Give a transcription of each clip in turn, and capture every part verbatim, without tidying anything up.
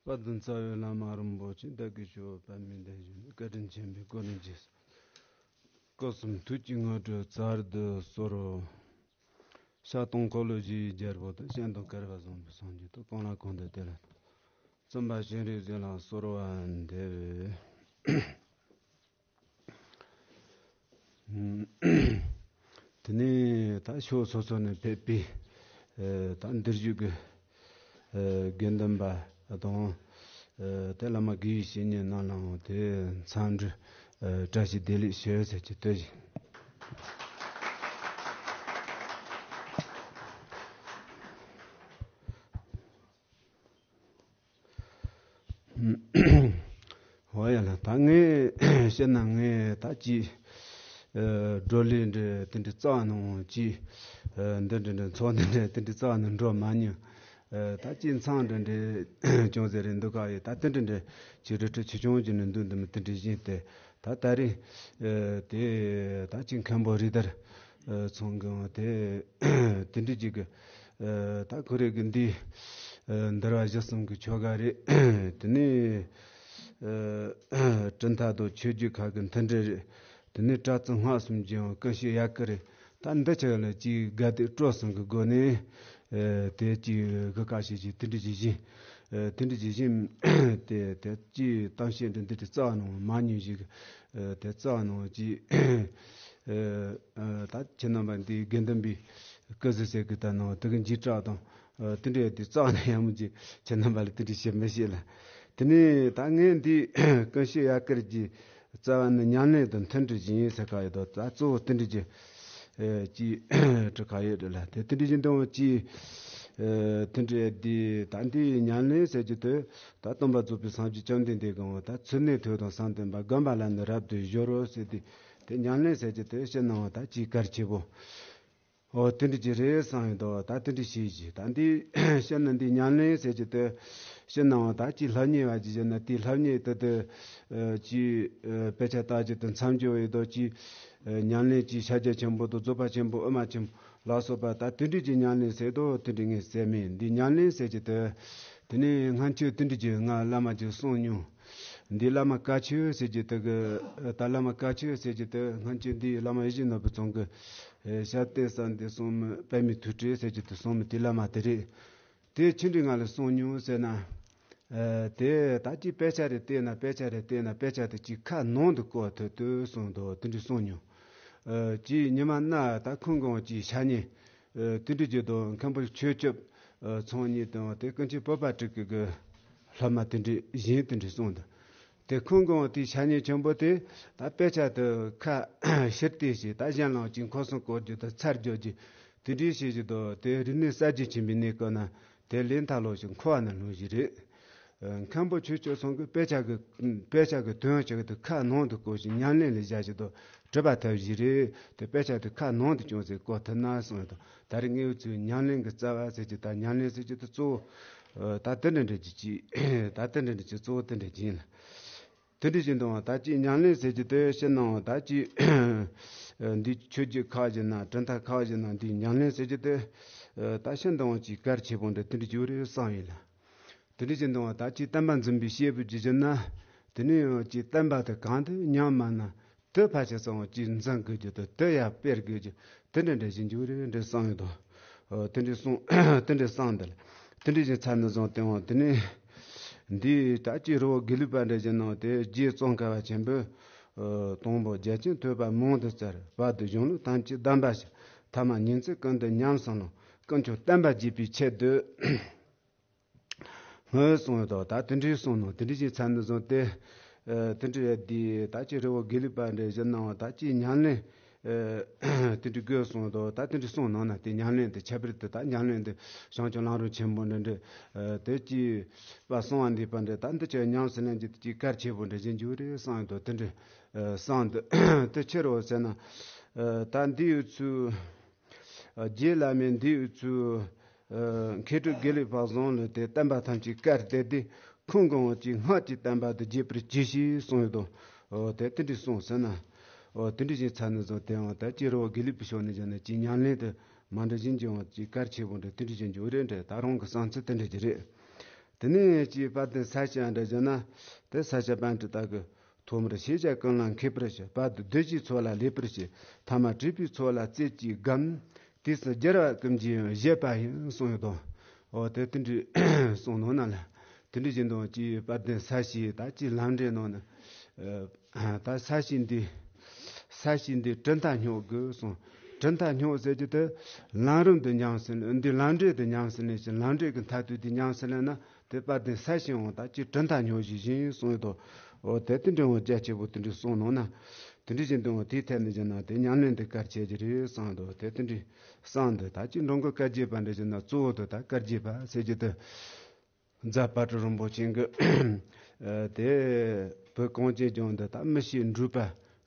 དཔལ་ལྡན་རྩ་བའི་བླ་མ་རིན་པོ་ཆེ། བདག་གིས་ཞུ་བ་པདྨའི་གདན་བཞུགས་ནས། བཀའ་དྲིན་ཆེན་པོས་གོ་ནས་རྗེས་སུ། སྐུ་གསུམ་ཐུགས་ཀྱི་དངོས་གྲུབ་སྩལ་དུ་གསོལ། ཤར་དང་འཁོར་ལོ་བཞི་ཡི་རྒྱལ་པོ་དང་། གཤེན་དང་བསྐལ་པ་བཟང་པོའི་སངས་རྒྱས་དང་། གང་ལ་གང་འདུལ་དེ་ལ་བརྩོན་པ་སྤྱན་རས་གཟིགས་ལ་གསོལ་བ་འདེབས། དེ་ནས་ད་ཕྱོགས་སོ་སོ་ནས་ཕེབས་པའི་ཨེ་ད་འདིར་བཞུགས་ཀྱི་ཨེ་དགེ་འདུན་པ་དང་། ཨེ་དེ་བླ་མ་དགེ་བའི་བཤེས་གཉེན་རྣམས་ལའང་དེ་འཚམས་འདྲི་ཨེ་བཀྲ་ཤིས་བདེ་ལེགས་ཞུ་ཟེར་གྱི་བསྟོད་ཅིང་། འོ་ཡ་ལ། ད་ངས་བཤད་ན་ངས་ད་ཅིག་ཨ་བགྲོ་གླེང་འདྲ་དེ་འདྲ་རྩ་བ་ནས་ཅིག་ཨ་འདི་འདྲ་འདྲ་ཚོགས་འདུ་འདྲ་དེ་འདྲ་རྩ་བ་ནས་འགྲོ་མ་མྱོང་། ཨ་ད་ཅིག་མཚམས་འདྲ་འདྲ་ཅུང་ཟད་རེ་འདུག་ག་ཡོད། ད་དེ་འདྲ་འདྲ་ཅིག་རི་ཁྲོད་ཆེ་ཆུང་གི་ནང་འདུག་འདི་མི་དེ་འདྲ་བཞིན་ཏེ། ད་ད་རེས་ཨ་དེ་ད་ཅིག་མཁན་པོ་རིགས་དར་ཨ་ཚང་གི་དེ་དེ་འདྲ་ཅིག་གི་ཨ་ད་ཁོ་རེ་གི་འདི་ཨ་འདུལ་བ་གཞི་གསུམ་གི་ཆོ་ག་རེད། དེ་ནས་ཨ་གྲུབ་མཐའ་དང་ཆོས་བརྒྱུད་ཁག་གི་མཐུན་སྒྲིལ་རེད། དེ་ནས་གྲྭ་བཙུན་སྔགས་གསུམ་གྱི་ཀུན་སྤྱོད་ཡར་སྐུལ་རེད། ད་འདི་ཆ་ལ་ཅིག་དགའ་དད་སྤྲོ་གསུམ་གི་སྒོ་ནས་ཨ་དེ་ཅིག་གི་ཁ་ཤས་ཅིག་དེ་འདྲ་ཅིག་བཞིན་ཨ་དེ་འདྲ་ཅིག་བཞིན་དེ་དེ་ཅིག་གཏམ་བཤད་འདི་འདི་དེ་རྩ་བ་ནས་མ་མྱོང་ཞིག་ཨ་དེ་རྩ་བ་ནས་ཅིག་ཨ་ཨ་ད་ཁྱེད་རྣམ་པ་འདི་དགེ་འདུན་པའི་སྐུ་གཟུགས་ཟེར་གི་ད་ནང་དེ་གི་འཇིགས་སྐྲག་དང་ཨ་དེ་འདྲའི་དེ་རྩ་བ་ནས་ཡང་མི་འཇིགས། ཁྱེད་རྣམ་པ་ལ་དེ་འདྲ་བཤད་མི་ཤེས་ལ། དེ་ནས་ད་ངས་འདི་ཀུན་སྤྱོད་ཡར་སྐུལ་གྱི་རྩ་བ་ནི་ཉམས་ལེན་དང་མཐུན་སྒྲིལ་བཞིན་ཟེར་ག་ཡོད་དོ། ད་གཙོ་བོ་མཐུན་སྒྲིལ་གྱི་ཨེ་ཅིག་གྲུ་ཁ་ཡོད་རེད་ལ། དེ་མཐུན་སྒྲིལ་གྱི་འདུན་ཅིག་ཨེ་མཐུན་སྒྲིལ་འདི་ད་འདི་ཉམས་ལེན་ཟེར་གྱི་དེ་ད་སྟོན་པ་རྫོགས་པའི་སངས་རྒྱས་བཅོམ་ལྡན་འདས་ཀྱིས་ད་ཚུལ་གནས་ཐོས་དང་བསམ་གཏན་པ། སྒོམ་པ་ལ་ནི་རབ་ཏུ་སྦྱོར་རོ་ཟེར་ཏེ། དེ་ཉམས་ལེན་ཟེར་གྱི་དེ་ཕྱི་ནང་ད་ཅིག་གལ་ཆེ་བོ། ཨོ་དེ་འདྲ་ཅིག་རེད་བསམ་ཡོད་དོ། ད་དེ་འདྲ་ཞིག་ཞིག་ད་འདི་ཕྱིར་ན་འདི་ཉམས་ལེན་ཟེར་གྱི་དེ་ཕྱི་ནང་ད་ཅིག་སློབ་གཉེར་བ་ཅིག་བྱས་ན་དེ་སློབ་གཉེར་དེ་དེ་ཨ་ཅིག་ཨ་དཔེ་ཆ་ལྟ་རྒྱུ་དེ་མཚམས་སྦྱོར་ཡོད་དོ། ཅིག་ཨ་ཉམས་ལེན་ཅིག་ཕྱག་རྒྱ་ཆེན་པོ་དང་རྫོགས་པ་ཆེན་པོ་དབུ་མ་ཆེན་པོ་ལ་སོགས་པ་ད་དེ་འདྲ་ཅིག་ཉམས་ལེན་ཟེར་དོ། དེ་འདྲ་ངས་ཟེར་མེད། འདི་ཉམས་ལེན་ཟེར་གྱི་དེ་དེ་ནས་སྔོན་ཆད་དེ་འདྲ་ཅིག་ང་བླ་མ་ཅིག་གསུངས་མྱོང་། འདི་བླ་མ་བཀའ་ཆོས་ཟེར་གྱི་དེ་གི་ད་བླ་མ་བཀའ་ཆོས་ཟེར་གྱི་དེ་སྔོན་ཆད་འདི་བླ་མ་ཡིད་བཞིན་ནོར་བུ་ཚང་གི་ཨེ་ཞབས་བརྟན་ས་འདི་གསུང་མི་པདྨའི་ཐུགས་སྲས་ཟེར་གྱི་དེ་གསུང་མི་དེ་བླ་མ་དེ་རེད། དེ་ཆི་འདྲ་ང་ལ་གསུངས་མྱོང་ཟེར་ན། ཨེ་དེ་ད་ཅིག་དཔེ་ཆ་རེ་བལྟས་ན་དཔེ་ཆ་རེ་བལྟས་ན་དཔེ་ཆ་དེ་ཅིག་ཁ་ནང་དུ་བཀོད་ཐུབ་ཐུབ་གསུངས་འདུག། དེ་འདྲ་གསུངས་མྱོང་། ཨེ་ཅིག་ཉི་མ་གནའ་ད་ཁོང་གང་ཅིག་ཤ་ཉེ་ཨེ་དེ་འདྲ་ཅིག་དང་མཁན་པོ་ཆོས་སྐྱབས་ཨེ་ཚང་གཉིས་དང་དེ་ཀུན་མཁྱེན་བོད་པ་དྲུག་གི་གི་སློབ་མ་དེ་འདྲ་གཞན་དེ་འདྲ་གསུངས་འདུག། དེ་ཁོང་གང་དེའི་ཤ་ཉེ་ཆེན་པོ་དེ་ད་དཔེ་ཆ་དེ་ཁ་ཕྱིར་བལྟས་ཤིག། ད་གཞན་ལའང་ཅིག་མཁོ་སྲུང་བསྐོར་རྒྱུ་དང་ཚར་རྒྱག་རྒྱུ་དེ་འདྲའི་བྱེད་ཀྱི་འདུག། དེ་རིག་གནས་གསར་བརྗེ་ཆེན་པོའི་གནས་སྐབས་ན་དེ་ལས་མཐའ་ལོག་ཞིག་འཁོར་བ་ན་ལྷུང་ཞིག་རེད། ཨ་མཁན་པོ་ཆོས་སྐྱབས་ཚང་གི་དཔེ་ཆ་གི་དཔེ་ཆ་གི་དོན་ཞིག་དེ་ཁ་ནང་དུ་བཀོད་ཞིག་ཉམས་ལེན་ལ་བཞག་ཞིག་དང་གྲུབ་པ་ཐོབ་ཞིག་རེད། དེ་དཔེ་ཆ་དེ་ཁ་ནང་དུ་ཅུང་ཟད་བཀོད་ཐུབ་ན་གསུངས་ཡོད་དོ། ད་རེས་ངའི་ཚོའི་ཉམས་ལེན་གྱི་རྩ་བ་ཟེར་གྱི་ད་ཉམས་ལེན་ཟེར་གྱི་དེ་གཙོ་བོ་ཨ་ད་དེ་འདྲ་འདྲ་གྱི་ཅིག་ད་དེ་འདྲ་འདྲ་གྱི་གཙོ་བོ་དེ་འདྲ་ཅིག་ཡིན་ལ། དེ་འདྲ་བཞིན་དུའང་ད་ཅིག་ཉམས་ལེན་ཟེར་གྱི་དེ་ཕྱི་ནང་ད་ཅིག་འདི་ཆོས་བརྒྱུད་ཁག་བཞིན་ན་གྲུབ་མཐའ་ཁག་བཞིན་ན་འདི་ཉམས་ལེན་ཟེར་གྱི་དེ་ད་ཕྱི་འདང་ཅིག་གལ་ཆེ་བོ་འདྲ་དེ་འདྲ་བརྗོད་རེད་བསམ་ཡིན་ལ། དེ་འདྲ་བཞིན་དུའང་ད་ཅིག་བསྟན་པ་འཛིན་པའི་སྐྱེས་བུ་ཅིག་བྱུང་ན་དེ་ནས་ཡང་ཅིག་བསྟན་པ་དེ་གང་དུ་ཉམས་མ་ན་དེ་ཕལ་ཆེར་ཙམ་ཅིག་འཛིན་དགོས་རྒྱུ་དང་དེ་ཡར་སྤེལ་དགོས་རྒྱུ་དེ་འདྲ་འདྲ་བཞིན་འཇུག་རེད་འདྲ་བསམ་ཡོད་དོ། ཨོ་དེ་འདྲའི་གསུང་དེ་འདྲའི་གསུང་འདི་ལ་དེ་འདྲའི་བཞིན་ཚར་ནས་བཟུང་སྟེ་འོང་དེ་ནས་འདིའི་ད་ཅི་རི་བོ་དགེ་ལུགས་པ་འདྲ་བཞིན་ནང་དེ་རྗེ་ཙོང་ཁ་པ་ཆེན་པོས་ཨོ་དང་པོ་རྒྱ་ཆེན་ཐོས་པ་མང་དུ་སྩལ། བར་དུ་གཞུང་ལུགས་ཐམས་ཅད་གདམས་པར་བྱས། ཐ་མ་ཉིན་མཚན་ཀུན་ཏུ་ཉམས་སུ་བླང་། ཀུན་ཁྱབ་བསྟན་པ་རྒྱས་པའི་ཆེད་དུ། སྔོན་གསུངས་ཡོད་དོ། ད་དེ་འདྲའི་གསུངས་ནོ་དེ་འདྲའི་ཞིག་ཚར་ནས་བཟུང་སྟེ། ཨ་དེ་འདྲའི་དེ་ད་ཅི་རི་བོ་དགེ་ལུགས་པ་འདྲ་བཞིན་ནང་ད་ཅི་ཉམས་ལེན་ཨ་དེ་འདྲའི་དགོས་གསུངས་དོ། ད་དེ་འདྲའི་གསུངས་ནང་ན་དེ་ཉམས་ལེན་དེ་ཁྱད་པར་དུ་ད་ཉམས་ལེན་དེ་བྱང་ཆུབ་ལམ་རིམ་ཆེན་པོ་འདྲ་འདྲ་ཨ་དེ་ཅི་པ་གསང་བ་འདུས་པ་འདྲ་ད་འདི་ཅི་ཉམས་སུ་ལེན་རྒྱུ་དེ་ཅི་གལ་ཆེ་བོ་འདྲ་བཞིན་འཇུག་རེད་བསམ་ཡོད་དོ། དེ་འདྲའི་ཨ་བསམ་དུ་དེ་ཕྱིར་རོ་ཟེར་ན་ཨ་ད་འདི་ཡོད་ཚུལ། རྗེ་བླ་མས་འདི་ཡོད་ཚུལ། ཨ་མཁས་གྲུབ་དགེ་ལེགས་དཔལ་བཟང་ལ་དེ་བསྟན་པ་ཐམས་ཅད་བཀར་ཏེ་དེ་ཁོང་གང་ཅིག་སྔགས་ཀྱི་བསྟན་པ་དེ་རྒྱས་པར་གྱིས་ཤིག་གསུངས་ཡོད་དོ། ཨོ་དེ་དེ་འདྲ་གསུངས་ཟེར་ན། ཨོ་དེ་འདྲ་བཞིན་ཚར་ནས་བཟུང་དེའང་ད་ཅི་རི་བོ་དགེ་ལུགས་པའི་ཕྱོགས་ནས་བྱས་ན་ཅི་ཉམས་ལེན་དེ་མ་འདྲ་བཞིན་ཀྱང་ཅི་གལ་ཆེ་བོ་འདྲ་དེ་འདྲ་བཞིན་འཇུག་རེད་འདྲ། ད་རང་གི་བསམ་ཚུལ་དེ་འདྲ་ཅིག་རེད། དེ་ནས་ཅིག་དཔལ་ལྡན་ས་སྐྱ་འདྲ་བྱས་ན། དེ་ས་སྐྱ་པཎྜི་ཏ་གི། ཐོག་མར་ཤེས་བྱ་ཀུན་ལ་མཁས་པར་ཤོག། བར་དུ་གདུལ་བྱའི་འཚོ་ལ་ལེགས་པར་བྱེད། ཐ་མར་སྤྲུལ་པའི་འཚོ་ལ་རྩེ་གཅིག་སྒོམ། དུས་སུ་རྒྱལ་བ་ཀུན་གྱི་བཞེད་པ་ཡིན་གསུངས་ཡོད་དོ། འོ་དེ་དེ་འདྲའི་གསུངས་ནོ་ན་ལ། དེ་འདྲའི་བཞིན་དུ་ཅིག་དཔལ་ལྡན་ས་སྐྱའི་ད་ཅིག་ལམ་འབྲས་ནང་ན། ཨ་ད་ས་སྐྱའི་འདི། ས་སྐྱའི་འདི་གྲུབ་མཐའ་སྙོག་དགོས་གསུངས། གྲུབ་མཐའ་སྙོག་ཟེར་གྱི་དེ། ལམ་རིམ་འདི་ཉམས་སུ་ལེན། འདི་ལམ་འབྲས་འདི་ཉམས་སུ་ལེན་ཞིང་། ལམ་འབྲས་ཀྱི་མཐར་ཐུག་འདི་ཉམས་སུ་ལེན་ན། དེ་དཔལ་ལྡན་ས་སྐྱའི་འོང་ད་ཅིག་གྲུབ་མཐའ་སྙོག་བཞིན་ཞིང་གསུངས་ཡོད་དོ། འོ་དེ་དེ་འདྲའི་འོང་རྒྱ་ཆེ་པོ་དེ་འདྲའི་གསུངས་ནོ་ན། དེ་འདྲའི་བཞིན་དུ་འོང་དེའི་ཐད་ནས་བཞིན་ན་དེ་ཉམས་ལེན་དེ་གལ་ཆེ་གི་རེད་གསུངས་ཡོད་དོ། དེ་དེ་འདྲའི་གསུངས་འདི་ད་ཅིག་འགྲོ་མགོན་བཀའ་བརྒྱུད་པ་འདྲ་བཞིན་ན་གཙོ་བོ་དེ་ད་བཀའ་བརྒྱུད་པ་ཟེར་གྱི་དེ། རྫ་དཔལ་སྤྲུལ་རིན་པོ་ཆེ་གི། དེ་བོད་གངས་ཅན་ལྗོངས་འདི་ད་མི་ཤེས་འགྲུལ་པ།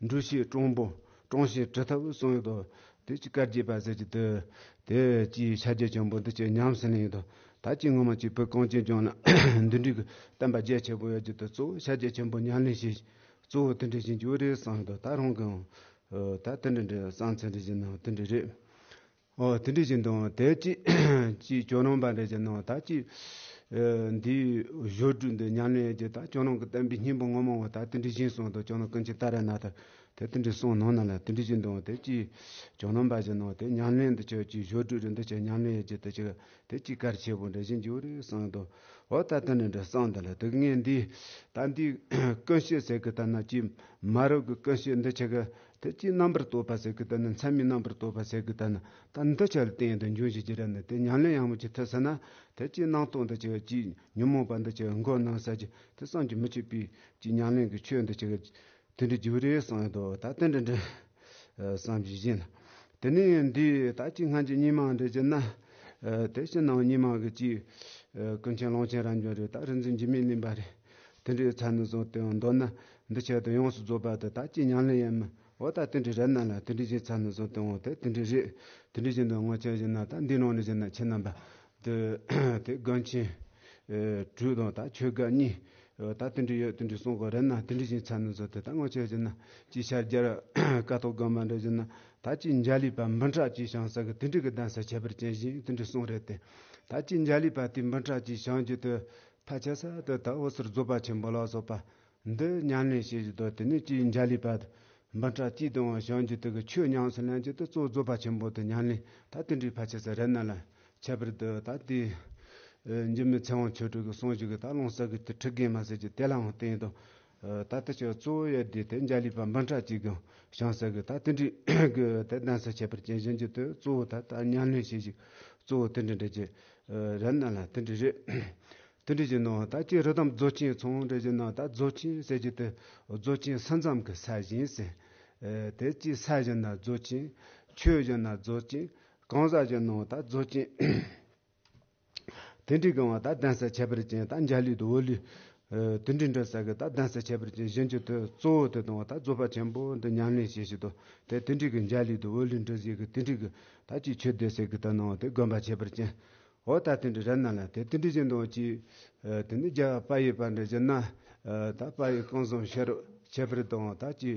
འགྲུལ་ཤེས་གྲུང་པོ། གྲུང་ཤེས་གྲུབ་ཐོབ་གསུངས་ཡོད་དོ། དེ་ཅིག་བཀའ་བརྒྱུད་པ་ཟེར་གྱི་དེ། དེ་ཅིག་ཕྱག་རྒྱ་ཆེན་པོ་འདི་ཅིག་ཉམས་སུ་ལེན་ཡོད་དོ། ད་ཅིག་ངོ་མ་ཅིག་བོད་གངས་ཅན་ལྗོངས་ལ་འདི་འདྲའི་གི་བསྟན་པ་རྒྱ་ཆེ་པོ་ཡོད་རྒྱུ་དེ་གཙོ་བོ་ཕྱག་རྒྱ་ཆེན་པོ་ཉམས་ལེན་བྱེད། གཙོ་བོ་དེ་འདྲ་བྱེད་རྒྱུ་རེད་བསམ་ཡོད་དོ། ད་རང་གི་ད་དེ་འདྲ་འདྲ་བསམ་ཚུལ་འདྲ་བྱེད་ན་དེ་འདྲ་རེད། ཨོ་དེ་འདྲ་བཞིན་དུ་དེ་ཅི་ཅི་ཇོ་ནང་པ་འདྲ་བཞིན་ནོ་ད་ཅི། ཨེ་འདིའི་བཞུགས་གྲལ་འདི་ཉམས་ལེན་གྱི་ད་ཇོ་ནང་གི་བསྟན་པའི་སྙིང་པོ་ངོ་མ་བ་ད་དེ་འདྲ་བཞིན་སོང་དུ་ཇོ་ནང་ཀུན་གྱི་ད་ར་ན་ད་དེ་དེ་འདྲ་གསུངས་ནང་ན་ལ། དེ་འདྲ་བཞིན་དུ་དེ་ཅི་ཇོ་ནང་པ་བཞིན་ནོ་དེ་ཉམས་ལེན་འདི་ཆོ་ཅི་བཞུགས་གྲལ་རེ་འདི་ཆོ་ཉམས་ལེན་གྱི་དེ་ཅི་དེ་ཅི་གལ་ཆེ་བོ་འདྲ་བཞིན་གྱི་རེད་གསུངས་དུ། ཨོ་ད་དེ་འདྲ་འདྲ་གསུངས་ད་ལ་དེ་ངས་འདི་ད་འདི་ཀུན་ཤེས་ཟེར་གི་ད་ན་ཅི་མ་རབས་གི་ཀུན་ཤེས་འདི་ཆོ་གི་དེ་ཅི་རྣམ་པར་རྟོག་པ་ཟེར་གི་ད་ནི་མཚན་མའི་རྣམ་པར་རྟོག་པ་ཟེར་གི་ད་ནི་ད་འདི་ཆ་ལ་བརྟེན་དུ་འབྱུང་བཞིན་གྱི་ར་ནི་དེ་ཉམས་ལེན་ཡག་མོ་ཅིག་ཐུབ་ཟེར་ན། དེ་ཅི་སྣང་སྟོང་འདི་ཆ་ཅི་ཉོན་མོངས་པ་འདི་ཆ་མགོ་ནང་ས་ཅི་དེ་བསམ་གྱིས་མི་ཁྱབ་པའི་ཅི་ཉམས་ལེན་གྱི་ཆོས་འདི་ཆ་དེ་འདྲ་རྒྱུ་རེད་བསམ་ཡོད་དོ། ད་དེ་འདྲ་འདྲ་བསམ་གྱིས་བཞིན་ལ། དེ་ནས་འདི་ད་ཅི་སྔ་འགྱུར་རྙིང་མ་འདྲ་བྱས་ན། དེ་ཕྱི་ནང་རྙིང་མ་གི་ཅི་ཀུན་མཁྱེན་ཀློང་ཆེན་རབ་འབྱམས་རེད། ད་རིག་འཛིན་འཇིགས་མེད་གླིང་པ་རེད། དེ་འདྲའི་ཚ་ནི་བཟུང་སྟེ་འོང་མདོར་ན་འདི་ཆེད་དུ་ཡོངས་སུ་རྫོགས་པ་དེ་ད་ཅི་ཉམས་ལེན་ཡིན་མིན། འོ་ད་དེ་འདྲའི་རེད་ན་ལ་དེ་འདྲའི་བཞིན་ཚ་ནི་བཟུང་སྟེ་འོང་དེ་དེ་འདྲའི་རེད། དེ་འདྲའི་བཞིན་དུ་ངོ་ཆ་བཞིན་ན་ད་འདི་ནང་ནས་བཞིན་ན་ཁྱེད་རྣམ་པ་དེ་དེ་དགོན་ཆེན་དྲུག་དང་ད་ཆོས་སྒར་གཉིས་ད་དེ་འདྲའི་ཡོད། དེ་འདྲའི་གསུང་གི་རེད་ན་དེ་འདྲའི་བཞིན་ཚ་ནི་བཟུང་དེ་ད་ངོ་ཆ་བཞིན་ན་ཅི་ཤར་རྒྱལ་ཀ་ཐོག་དགོན་པ་འདྲ་བཞིན་ན་ད་ཅི་འཇའ་ལུས་པ་འབུམ་ཕྲག་ཅིག་བྱང་ས་གི་དེ་འདྲའི་གི་གདན་ས་ཁྱད་པར་ཅན་བཞིན་དེ་འདྲའི་གསུང་རེད་དེ། ད་ཅི་འཇའ་ལུས་པ་དེ་འབུམ་ཕྲག་ཅིག་བྱང་རྒྱུ་དེ། ཕལ་ཆེར་ས་དེ་ད་འོད་གསལ་རྫོགས་པ་ཆེན་པོ་ལ་སོགས་པ་འདི་ཉམས་ལེན་བྱེད་ཀྱི་འདུག་དེ་ནས་ཅིའི་འཇའ་ལུས་པ་འབུམ་ཕྲག་གཅིག་དང་བྱང་རྒྱུ་དེ་གི་ཆོས་ཉམས་སུ་ལེན་རྒྱུ་དེ་གཙོ་བོ་རྫོགས་པ་ཆེན་པོ་དེ་ཉམས་ལེན་ད་དེ་འདྲའི་ཕལ་ཆེར་ས་རེད་ན་ལ། ཁྱད་པར་དུ་ད་དེ་འཇིགས་མེད་ཚེ་དབང་ཆོས་གྲགས་ཀྱི་གསུང་ཞིག་གི་ད་ཀློང་གསལ་གྱི་དེ་ཁྲི་རྒན་མ་ཟེར་གྱི་དེ་ལའང་བརྟེན་དང་། ད་ལྟ་ཆོས་གཙོ་བོ་ཡོད་དེ་དེ་འཇའ་ལུས་པ་འབུམ་ཕྲག་གཅིག་གི་བྱང་ས་གི་ད་དེ་འདྲའི་གི་དེ་གདན་ས་ཁྱད་པར་ཅན་བཞིན་གྱི་དེ་གཙོ་བོ་ད་ད་ཉམས་ལེན་བྱེད་ཞིག་གཙོ་བོ་དེ་འདྲ་འདྲ་གྱི་རེད་ན་ལ་དེ་འདྲ་རེད། དེ་འདྲ་བཞིན་ནོ་ད་ཅི་རི་དྭགས་རྫོགས་ཆེན་ཚོང་འདྲ་བཞིན་ན་ད་རྫོགས་ཆེན་ཟེར་གྱི་དེ་རྫོགས་ཆེན་ས་མཚམས་ཀྱི་ས་བཞིན་ཟེར། དེ་ཅི་ས་བཞིན་ན་རྫོགས་ཆེན། ཆོས་བཞིན་ན་རྫོགས་ཆེན། གང་ཟག་བཞིན་ནོ་ད་རྫོགས་ཆེན། དེ་འདྲའི་གང་བ་ད་གདན་ས་ཁྱད་པར་ཅན་ད་འཇའ་ལུས་དུ་འོད་ལུས། དེ་འདྲའི་འདྲ་ས་གི་ད་གདན་ས་ཁྱད་པར་ཅན་གཞན་གྱི་དུ་གཙོ་བོ་དེ་དང་བ་ད་རྫོགས་པ་ཆེན་པོ་འདི་ཉམས་ལེན་བྱེད་བཞིན་དུ་དེ་དེ་འདྲའི་གི་འཇའ་ལུས་དུ་འོད་ལུས་འདྲ་ཟིག་གི་དེ་འདྲའི་གི་ད་ཅི་ཆོས་སྡེ་ཟེར་གི་ད་ནང་དེ་དགོན་པ་ཁྱད་པར་ཅན། འོ་ད་དེ་འདྲ་རེད་ན་ལ་དེ་དེ་འདྲ་བཞིན་དུ་ཅི། དེ་ནི་རྒྱ་དཔལ་ཡུལ་པ་འདྲ་བཞིན་ན། ད་དཔལ་ཡུལ་ཀུན་བཟང་ཤེས་རབ་ཁྱད་པར་དང་ད་ཅི།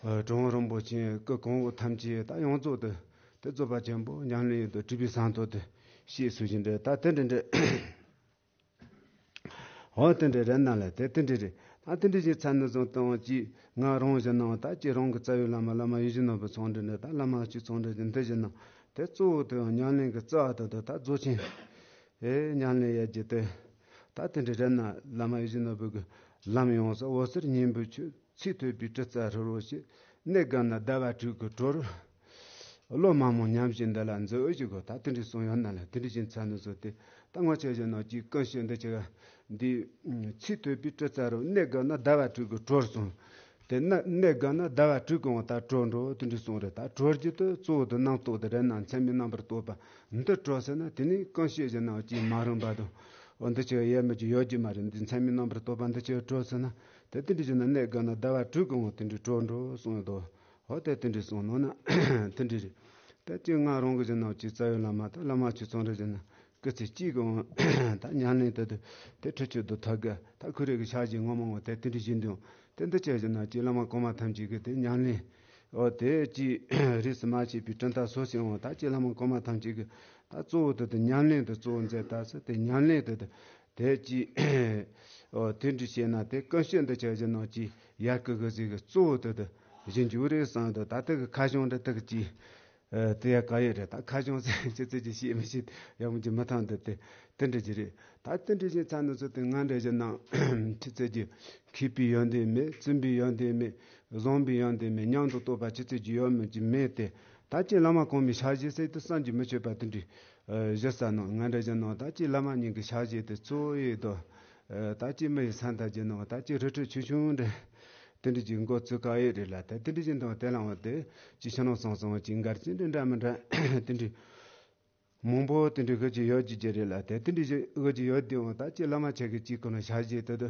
གྲུབ་དབང་རིན་པོ་ཆེ་སྐུ་གོང་འོག་ཐམས་ཅད་ད་ཡོངས་རྫོགས་དེ་དེ་རྫོགས་པ་ཆེན་པོ་ཉམས་ལེན་ཡོད་དུ་གྲུབ་པའི་ས་མཐོ་དེ་ཤེས་སུ་བཞིན་འདྲ་ད་དེ་འདྲ་འདྲ། འོ་དེ་འདྲ་རེད་ན་ལ་དེ་དེ་འདྲ་རེད། ད་དེ་འདྲ་ཞིག་ཚ་ནི་བཟུང་བཏང་ཅིག་ང་རང་བཞིན་ནང་ད་ཅི་རང་གི་རྩ་བའི་བླ་མ་བླ་མ་ཡིད་བཞིན་ནོར་བུ་ཚང་འདྲ་འདྲ་ད་བླ་མ་གཅིག་ཚང་འདྲ་ཞིག་འདི་བཞིན་ནང་དེ་གཙོ་བོ་དེ་ཉམས་ལེན་གི་རྩ་བ་དེ་དེ་ད་རྫོགས་ཆེན། ཨེ་ཉམས་ལེན་ཡ་རྒྱུ་དེ། ད་དེ་འདྲ་རེད་ན་བླ་མ་ཡིད་བཞིན་ནོར་བུ་གི་ལམ་ཡོངས་སུ་འོད་གསལ་སྙིང་པོའི་ཆོས། ཚིག་ཐོས་པའི་དྲི་རྩ་ཧྲིལ་བོ་ཞིག་གནས་དགའ་ན་ཟླ་བ་དྲུག་གི་གྲོལ། བློ་མ་རྨོངས་ཉམས་བཞེས་འདི་ལ་མཛོད་འོས་ཀྱི་གོ་ད་དེ་འདྲའི་གསུང་ཡོད་ན་ལ་དེ་འདྲའི་བཞིན་ཚ་ནི་བཟོ་སྟེ་ད་ངོ་ཆེ་བཞིན་ནོ་ཅིག་ཀུན་ཤེས་འདི་ཆེ་ག་འདི། ཚིག་ཐོས་པའི་དྲི་རྩ་རུ་གནས་དགའ་ན་ཟླ་བ་དྲུག་གི་གྲོལ་གསུངས། དེ་ན་གནས་དགའ་ན་ཟླ་བ་དྲུག་གི་འོང་ད་གྲོལ་འགྲོ་དེ་འདྲའི་གསུང་རེད། ད་གྲོལ་རྒྱུ་དེ་གཙོ་བོ་དེ་རྣམ་རྟོག་དེ་རེད་ན་མཚན་མའི་རྣམ་པར་རྟོག་པ་འདི་གྲོལ་ཟེར་ན་དེ་ནི་ཀུན་ཤེས་བཞིན་ནོ་ཅིག་མ་རུངས་པ་དང་འོ་འདི་ཆེ་ག་ཡས་མི་ཅིག་ཡོད་ཀྱི་མ་རེད། འདི་མཚན་མའི་རྣམ་པར་རྟོག་པ་འདི་ཆེ་ག་གྲོལ་ཟེར་ན། དེ་དེ་འདྲ་བྱས་ན་གནས་དགའ་ན་ཟླ་བ་དྲུག་གི་འོང་དེ་འདྲ་གྲོལ་འགྲོ་གསུངས་ཡོད་དོ། འོ་དེ་དེ་འདྲ་གསུངས་ནོ་ན་དེ་འདྲ་རེད། ད་ཅི་ང་རང་གི་བཞིན་ནོ་ཅི་རྩ་བའི་བླ་མ་ད་བླ་མ་ཆོས་ཚང་རེ་བཞིན་ན་སྐུ་ཚེ་གཅིག་གི་འོང་ད་ཉམས་ལེན་དེ་དེ་དེ་ཁྲི་ཆོས་དུ་ཐག་གི་ད་ཁོ་རེ་གི་ཕྱག་བཞེས་ངོ་མ་འོང་དེ་དེ་འདྲ་བཞིན་དུ་དེ་འདི་ཆེ་བཞིན་ན་ཅི་བླ་མ་གོང་མ་ཐམས་ཅད་ཀྱི་དེ་ཉམས་ལེན། འོ་དེ་ཅི་རིས་སུ་མ་ཆད་པའི་གྲུབ་མཐའ་སོ་སོའི་འོང་ད་ཅི་བླ་མ་གོང་མ་ཐམས་ཅད་ཀྱི་ད་གཙོ་བོ་དེ་དེ་ཉམས་ལེན་དེ་གཙོ་བོ་མཛད་ད་ཟེར་དེ་ཉམས་ལེན་དེ་དེ། དེ་ཅི་ཨོ་དེ་འདྲ་བྱས་ན་དེ་ཀུན་སྤྱོད་འདི་ཆ་གཞི་ནང་ཅི་ཡར་སྐུལ་གི་ཟིག་གི་གཙོ་བོ་དེ་དེ་བཞིན་རྒྱུ་རེད་བསམ་དུ། ད་དེ་གི་ཁ་བྱང་འདི་དག་ཅི་དེ་ཡ་ག་ཡོད་རེད། ད་ཁ་བྱང་ཟེར་ཅི་ཙི་ཅི་ཤེས་མི་ཤེས་ཡག་མོ་ཅི་མི་ཐང་འདི་དེ་དེ་འདྲ་ཅི་རེད། ད་དེ་འདྲ་བྱས་ཚ་ནི་ཚོ་དེ་ང་འདྲ་བཞིན་ནང་ཅི་ཙི་ཅི་མཁས་པའི་ཡོན་ཏན་མེད། བཙུན་པའི་ཡོན་ཏན་མེད། བཟང་པོའི་ཡོན་ཏན་མེད། མཉམ་དུ་རྟོགས་པ་ཅི་ཙི་ཅི་ཡོད་མི་ཅི་མེད་དེ། ད་ཅི་བླ་མ་གོང་མའི་ཕྱག་བཞེས་ཟེར་དུ་བསམ་གྱིས་མི་ཆོད་པ་དེ་འདྲའི་ཨ་བཞི་ས་ནང་ང་འདྲ་བཞིན་ནང་ད་ཅི་བླ་མ་ཉིད་ཀྱི་ཕྱག་བཞེས་དེ་གཙོ་བོ་ཡོད་དོ། ཨ་ད་ཅི་མི་ཡི་ས་མཐའ་ཅི་ནང་ད་ཅི་རི་ཁྲོད་ཆུང་ཆུང་འདྲ་དེ་འདྲ་ཅིག་འགོ་བཙུགས་ག་ཡོད་རེད་ལ། ད་དེ་འདྲ་ཅིག་དང་དེ་ལའང་དེ་ཅི་ཕྱི་ནང་གསང་གསང་ཅིག་འགར་ཅི་འདྲ་འདྲ་མི་འདྲ་དེ་འདྲ་མང་པོ་དེ་འདྲ་གི་ཅི་ཡོད་ཀྱི་ཅི་རེད་ལ། དེ་དེ་འདྲ་ཅིག་གི་ཅི་ཡོད་དེའང་ད་ཅི་བླ་མ་ཆེ་གི་ཅིག་གི་ནང་ཕྱག་བཞེས་དེ་དུ་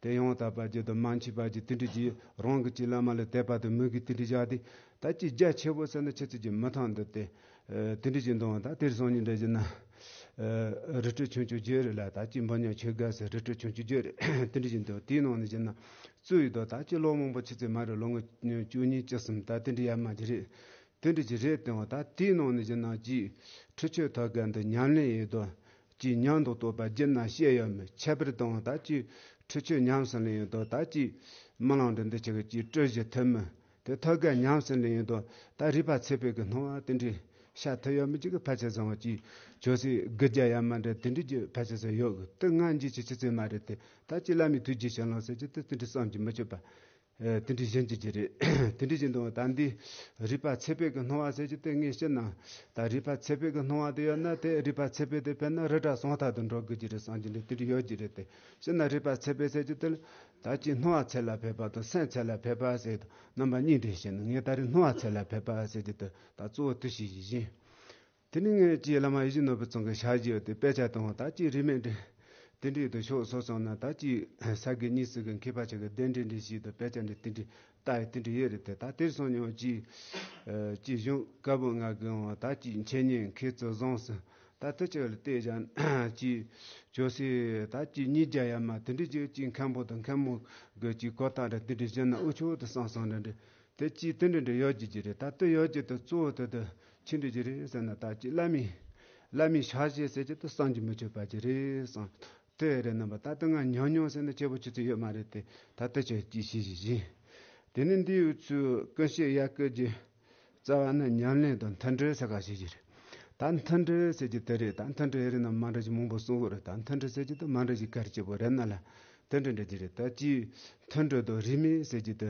དེ་ཡང་དག་པ་ཅི་དུ་མ་མཆིས་པ་ཅི་དེ་འདྲ་ཅི་རང་གི་ཅི་བླ་མ་ལ་དད་པ་དུ་མོས་གི་དེ་འདྲ་བཞག་དེ། ད་ཅི་རྒྱ་ཆེ་བོ་ཟེར་ན་ཆེ་ཚིག་གི་མི་ཐང་འདི་སྟེ། ཨ་དེ་འདྲ་ཅིག་འདུག་ད་དེར་སོང་ཉིན་འདྲ་བཞིན་ན། ཨ་རི་ཁྲོད་ཆུང་ཆུང་བརྗོད་རེད་ལ། ད་ཅི་འབུམ་ཉག་ཆོས་སྒར་ཟེར་རི་ཁྲོད་ཆུང་ཆུང་བརྗོད་རེད། དེ་འདྲ་ཅིག་འདུག་དེའི་ནང་ནས་བཞིན་ན་གཙོས་ཡོད་དོ། ད་ཅི་ལོ་མང་པོ་ཆེ་ཚེ་མ་རེད། ལོ་ངོ་བཅུ་གཉིས་བཅུ་གསུམ་ད་དེ་འདྲ་ཡར་མར་གྱི་རེད། དེ་འདྲ་ཅིག་རེད་དེའང་ད་དེའི་ནང་ནས་བཞིན་ན་ཅི་ཁྲི་ཆོས་ཐོག་སྒར་འདི་ཉམས་ལེན་ཡོད་དོ། ཅི་ཉམས་དང་རྟོགས་པ་བརྒྱུད་ན་བཤད་ཡོད་མི་ཁྱད་པར་དང་ད་ཅི་ཁྲི་ཆོས་ཉམས་སུ་ལེན་ཡོད་དོ། ད་ཅི་རྨི་ལམ་འདི་འདི་ཆེ་གི་ཅི་སྤྲོད་བཞི་ཐུབ་མི། དེ་ཐོད་རྒལ་ཉམས་སུ་ལེན་ཡོད་དོ། ད་རིག་པ་ཚད་པའི་གི་སྣང་བ་དེ་འདྲའི་ཤ་ཐུབ་ཡོད་མི་ཅིག་གི་ཕལ་ཆེར་བཟང་བ་ཅིག་ཇོ་སི་དགུ་བརྒྱ་ཡར་མར་འདྲ་དེ་འདྲའི་ཅིག་ཕལ་ཆེར་བཟང་ཡོད་གི། དེ་ང་འཇིགས་ཀྱི་ཆུ་ཚོད་མ་རེད་དེ། ད་ཅི་བླ་མའི་ཐུགས་རྗེ་ཆེ་ལོང་ཟེར་གྱི་དེ་དེ་འདྲའི་བསམ་གྱིས་མི་ཆོད་པ། ཨེ་དེ་འདྲའི་གཞན་གྱི་ཅི་རེད། དེ་འདྲའི་བཞིན་དུ་ད་འདི་རིག་པ་ཚད་པའི་གི་སྣང་བ་ཟེར་གྱི་དེ་ངས་ཤི་ན། ད་རིག་པ་ཚད་པའི་གི་སྣང་བ་དེ་ཡོད་ན་དེ་རིག་པ་ཚད་པའི་དེ་དཔེར་ན་རི་བྲག་སོང་ཐག་ཏུ་འགྲོ་དགོས་ཀྱི་རེད་བསམ་གྱི་འདྲ་དེ་འདྲ་ཡོད་ཀྱི་རེད་དེ། ཤི་ན་རིག་པ་ཚད་པའི་ཟེར་གྱི་དེ་ལ། ད་ཅི་སྣང་བ་ཚད་ལ་ཕེབས་པ་དང་སེམས་ཚད་ལ་ཕེབས་པ་ཟེར་དང་རྣམ་པ་གཉིས་འདྲེས་ཤིང་ངས་ད་རེས་སྣང་བ་ཚད་ལ་ཕེབས་པ་ཟེར་གྱི་དེ་ད་གཙོ་བོ་དེ་ཞིག་ཡིན། དེ་ནས་ངས་ཀྱི་བླ་མ་ཡིད་བཞིན་ནོར་བུ་ཚང་གི་ཞལ་བཞེས་ཏེ་དཔེ་ཆ་དང་ད་ཅི་རིས་མེད་འདྲེ་དེ་འདྲའི་དུ་ཤོག་སོ་སོ་ན་ད་ཅི་ས་དགེ་གཉིས་སུ་གི་མཁས་པ་ཆེ་གི་གདན་འདྲེ་འདྲེ་ཞིག་ཏུ་དཔེ་ཆ་འདྲེ་དེ་འདྲའི་ལྟ་ཡི་དེ་འདྲ་ཡོད་རེད་དེ། ད་དེར་སོང་མྱོང་ཅི་ཅི་གཞུང་བཀའ་པོད་ལྔ་གི་འོང་ད་ཅི་འཆད་ཉན་མཁས་ཚུལ་བཟང་སུ་ད་དེ་ཆེ་ལ་བལྟས་ཀྱང་ཅི་ཅོ་སི་ད་ཅི་ཉིས་བརྒྱ་ཡར་མར་དེ་འདྲ་ཅིག་ཅི་མཁན་པོ་དང་མཁན་མོ་གི་ཅི་གོ་ཏང་ར་དེ་འདྲ་བཞིན་ན་འུ་ཆོ་དུ་སང་སང་འདྲ་འདྲ་དེ་ཅི་དེ་འདྲ་འདྲ་ཡོད་ཀྱི་ཅི་རེད། ད་དེ་ཡོད་ཀྱི་དུ་གཙོ་བོ་དུ་དུ་ཆི་འདྲ་ཅི་རེད་ཟེར་ན་ད་ཅི་བླ་མའི་བླ་མའི་ཕྱག་བཞེས་ཟེར་གྱི་དུ་བསམ་གྱིས་མི་ཆོད་པ་ཅི་རེད་བསམ། དེ་རེད་རྣམ་པ་ད་ལྟ་ང་ཉམས་མྱོང་ཟེར་ན་སྐྱེ་བོ་ཆུ་ཚོད་ཡོད་མ་རེད་དེ། ད་ལྟ་ཆོས་ཀྱི་ཤེས་བཞིན་བཞིན། དེ་ནི་འདི་ཡོད་ཚུལ་ཀུན་ཤེས་ཡ་ཀི་རྒྱུ་རྩ་བ་ནི་ཉམས་ལེན་དང་མཐུན་སྒྲིལ་ཟེར་ག་ཤེས་ཀྱི་རེད། ད་མཐུན་སྒྲིལ་ཟེར་གྱི་དེ་རེད། ད་མཐུན་སྒྲིལ་རེད་ན་མ་འདྲ་ཞིག་མང་པོ་གསུང་གི་རེད། ད་མཐུན་སྒྲིལ་ཟེར་གྱི་དེ་མ་འདྲ་ཞིག་གལ་ཆེ་པོ་རེད་ན་ལ་མཐུན་སྒྲིལ་འདྲ་ཞིག་རེད། ད་ཅི་མཐུན་སྒྲིལ་དང་རིས་མེད་ཟེར་གྱི་དེ་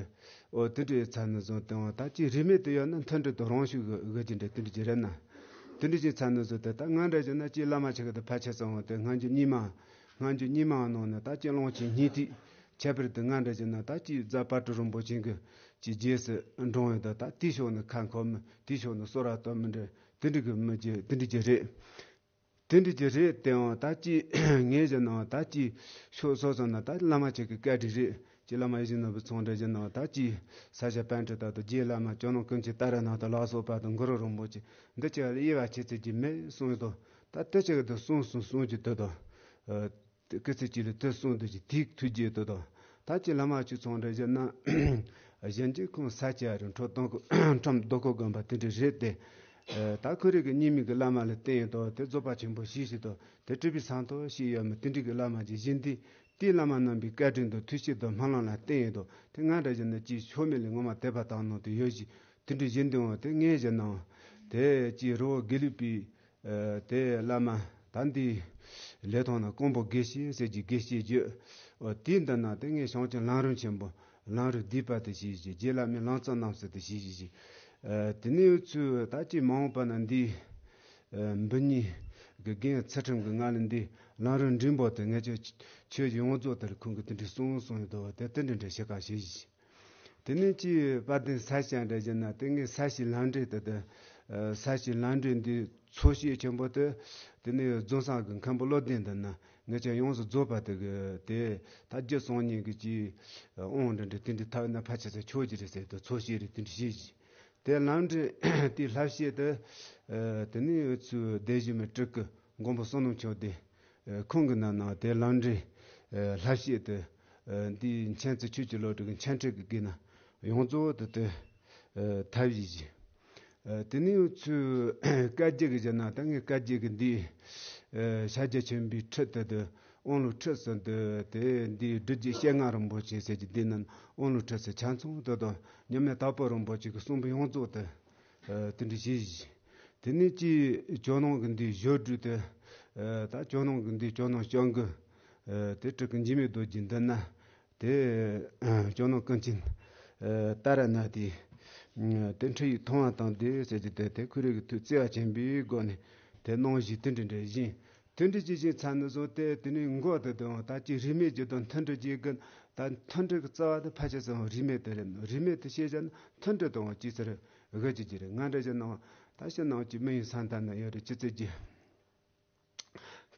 ཨོ་དེ་འདྲའི་ཚ་ནི་བཟུང་སྟེ་འོང་ད་ཅི་རིས་མེད་དུ་ཡོད་ན་མཐུན་སྒྲིལ་དང་རང་ཤུགས་གི་གི་ཅི་འདྲ་དེ་འདྲ་ཅི་རེད་ན། དེ་འདྲ་ཅི་ཚ་ནི་བཟུང་དེ་ད་ང་འདྲ་ཞིག་ན་ཅི་བླ་མ་ཆེ་གི་དེ་ཕལ་ཆེར་སོང་བ་དེ་སྔ་འགྱུར་རྙིང་མ་སྔ་འགྱུར་རྙིང་མ་ནང་ནས་ད་ཅི་ཀློང་ཆེན་སྙིང་ཐིག་ཁྱད་པར་དུ་ང་འདྲ་ཞིག་ན་ད་ཅི་རྫ་དཔལ་སྤྲུལ་རིན་པོ་ཆེ་གི་ཅི་རྗེས་སུ་འབྲང་ཡོད་ད། ད་དེའི་ཕྱོགས་ནས་ཁ་འཁོར་མི་དེའི་ཕྱོགས་ནས་གསོལ་བ་གཏོང་མི་འདྲ་དེ་འདྲ་གི་མི་རྗེ་དེ་འདྲ་ཅི་རེད། དེ་འདྲ་ཅི་རེད་དེའང་ད་ཅི་ངས་ཞིག་ན་ད་ཅི་ཤོག་སོ་སོ་ན་ད་བླ་མ་ཆེ་གི་བཀའ་དྲིན་རེད། ཅི་བླ་མ་ཡིད་བཞིན་ནོར་བུ་ཚང་འདྲ་ཞིག་ན་ད་ཅི་ས་ཆ་པཎ་ཌི་ཏ་དང་རྗེ་བླ་མ་ཇོ་ནང་ཀུན་མཁྱེན་ཏཱ་ར་ནཱ་ཐ་ལ་སོགས་པ་དང་གུ་རུ་རིན་པོ་ཆེ་འདི་ཅི་ལ་དབྱེ་བ་ཕྱེ་ཚད་ཀྱི་མེད་གསུངས་ཡོད་དོ། ད་དེ་ཅི་གི་དུ་གསུངས་གསུངས་གསུངས་ཀྱི་དུ་དོ། སྐུ་ཚེ་གཅིག་ལ་དུ་གསུང་དུ་ཅི་ཐིག་ཐུགས་རྗེ་དུ་དང་། ད་ཅི་བླ་མ་ཆོས་ཚང་འདྲ་བཞིན་ན། གཞན་གྱི་ཁོང་ས་སྐྱ་རུ་ཁྲོམ་སྡོང་ཁྲོམ་རྡོ་ཁོ་དགོན་པ་དེ་འདྲ་རེད་དེ། ད་ཁོ་རེ་གི་རྙིང་མའི་གི་བླ་མ་ལ་བརྟེན་ཡོད་དོ། དེ་རྫོགས་པ་ཆེན་པོ་ཞིག་ཞིག་དང་དེ་སྤྲུལ་པའི་ས་མཐོ་ཞིག་ཡོད་མི་དེ་འདྲའི་གི་བླ་མ་ཅིག་བཞིན་དེ། དེའི་བླ་མ་རྣམ་པའི་བཀའ་དྲིན་དང་ཐུགས་བསྐྱེད་དང་སྨོན་ལམ་ལ་བརྟེན་ཡོད་དོ། དེ་ང་འདྲ་བཞིན་ན་ཅིག་ཕྱོགས་མེད་ལས་ངོ་མ་དད་པ་དག་ནང་དུ་ཡོད་ཞིག་དེ་འདྲ་བཞིན་དུ་འོང་དེ་ངས་བཞིན་ནའང་། དེ་ཅིག་རི་བོ་དགེ་ལུགས་པའི། ཨ་དེ་བླ་མ་ད་འདི་ལས་ཐོག་ན་ཀོང་པོ་དགེ་བཤེས་ཟེར་གྱི་དགེ་བཤེས་བརྒྱུད། ཨོ་དེའི་འདི་ན་དེ་ངས་བྱང་ཆུབ་ལམ་རིམ་ཆེན་པོ་ལམ་རིམ་བསྡུས་པ་དེ་ཞིག་ཞིག་རྗེ་བླ་མའི་ལམ་གཙོ་རྣམ་གསུམ་དེ་ཞིག་ཞིག་ཞིག་ཨ་དེ་ནས་ཚུར་ད་ཅི་མ་འོངས་པ་ན་འདི་ཨ་འབུམ་གཉིས་ཀྱི་རྒན་ཚུལ་ཁྲིམས་ཀྱི་ང་ལ་འདི་ལམ་རིམ་འབྲིང་པོ་དེ་ངས་ཆོས་ཆོས་ཀྱི་ཡོངས་རྫོགས་དེར་ཁོང་གིས་དེ་འདྲའི་གསུངས་གསུངས་ཡོད་དོ། དེ་དེ་འདྲ་འདྲ་བྱེད་ཀ་ཞིག་ཞིག་དེ་ནས་ཅིའི་དཔལ་ལྡན་ས་སྐྱ་འདྲ་བཞིན་ན་དེ་ངས་ས་གཞི་ལམ་འབྲས་དེ་དེ། ས་གཞི་ལམ་འབྲས་འདི་ཚོགས་བཤད་ཆེན་པོ་དེ། དེ་ནས་རྫོང་སར་གི་མཁན་པོ་བློ་ལྡན་འདི་ན་ངས་ཀྱང་ཡོངས་སུ་རྫོགས་པ་དེ་གི་དེ་ད་རྒྱུ་སོང་ཉིན་གི་ཅིའི་དབང་འདྲ་འདྲ་དེ་འདྲ་ཐག་ན་ཕལ་ཆེར་ཚོ་ཆོག་གི་རེད་ཟེར་དུ་ཚོགས་བཤད་རེད་དེ་འདྲ་བཤད་གི་དེ་ལམ་འབྲས་དེ་ལྷ་བཤད་དེ། དེ་ནས་ཚུར་སྡེ་བཞི་མི་སྤྲུལ་སྐུ་མགོན་པོ་བསོད་ནམས་མཆོག་དེ། ཁོང་གི་ནང་ན་དེ་ལམ་འབྲས་ལྷ་བཤད་དེ། འདིའི་མཁྱེན་བརྩེ་ཆོས་ཀྱི་བློ་གྲོས་ཀྱི་མཁྱེན་ཁྲིད་ཀྱི་དགེ་ན་ཡོངས་རྫོགས་དེ་དེ་ཐབས་ཡིས་བཞིན། དེ་ནས་ཚུར་བཀའ་བརྒྱུད་ཀྱི་བཞིན་ན་ད་ངས་བཀའ་བརྒྱུད་ཀྱི་འདིའི་ཕྱག་རྒྱ་ཆེན་པོའི་ཁྲིད་དེ་དེ་ དབང་ལུང་ཁྲིད་ཟེར་འདི་དེ་འདི་སྒྲུབ་བརྒྱུད་སྤྱན་སྔ་རིན་པོ་ཆེ་ཟེར་གྱི་འདི་རྣམས་དབང་ལུང་ཁྲིད་ཟེར་ཆ་ཚང་དེ་དང་མཉམ་མེད་དྭགས་པོ་རིན་པོ་ཆེ་གི་གསུང་འབུམ་ཡོངས་རྫོགས་དེ་དེ་འདྲ་བྱས་ཤིང་། དེ་ནས་ཀྱི་ཇོ་ནང་གི་འདི་བཞུགས་སྒྲུབ་དེ་ད་ཇོ་ནང་གི་འདི་ཇོ་ནང་སྐྱབས་མགོན་དེ་སྤྲུལ་སྐུ་འཇིགས་མེད་རྡོ་རྗེ་འདི་ན། དེ་ཇོ་ནང་ཀུན་མཁྱེན་ཏཱ་ར་ནཱ་ཐའི་དེ་འཁྲུལ་ཡིག་མཐོང་བ་དང་དེ་ཟེར་གྱི་དེ་དེ་ཁོ་རང་གི་ཐུགས་བརྩེ་བ་ཆེན་པོའི་སྒོ་ནས་དེ་གནང་བཞིན་དེ་འདྲ་འདྲ་བཞིན་དེ་འདྲ་ཅི་བཞིན་ཚར་ནས་བཟུང་སྟེ་དེ་ནས་མགོ་དེ་དང་ད་ཅི་རིས་མེད་ཀྱི་དང་མཐུན་སྒྲིལ་གྱི་གི་ད་མཐུན་སྒྲིལ་གྱི་རྩ་བ་དེ་ཕལ་ཆེར་ཚང་རིས་མེད་དེ་རེད། རིས་མེད་དེ་ཤེས་བྱ་ན་མཐུན་སྒྲིལ་དང་ཅི་ཟེར་གི་ཅི་ཅི་རེད། ང་འདྲ་ཅི་ནང་ད་ཤི་ནང་ཅི་མི་ཡིན་ས་མཐའ་ན་ཡོད་རེད། ཅི་ཚེ་ཅི།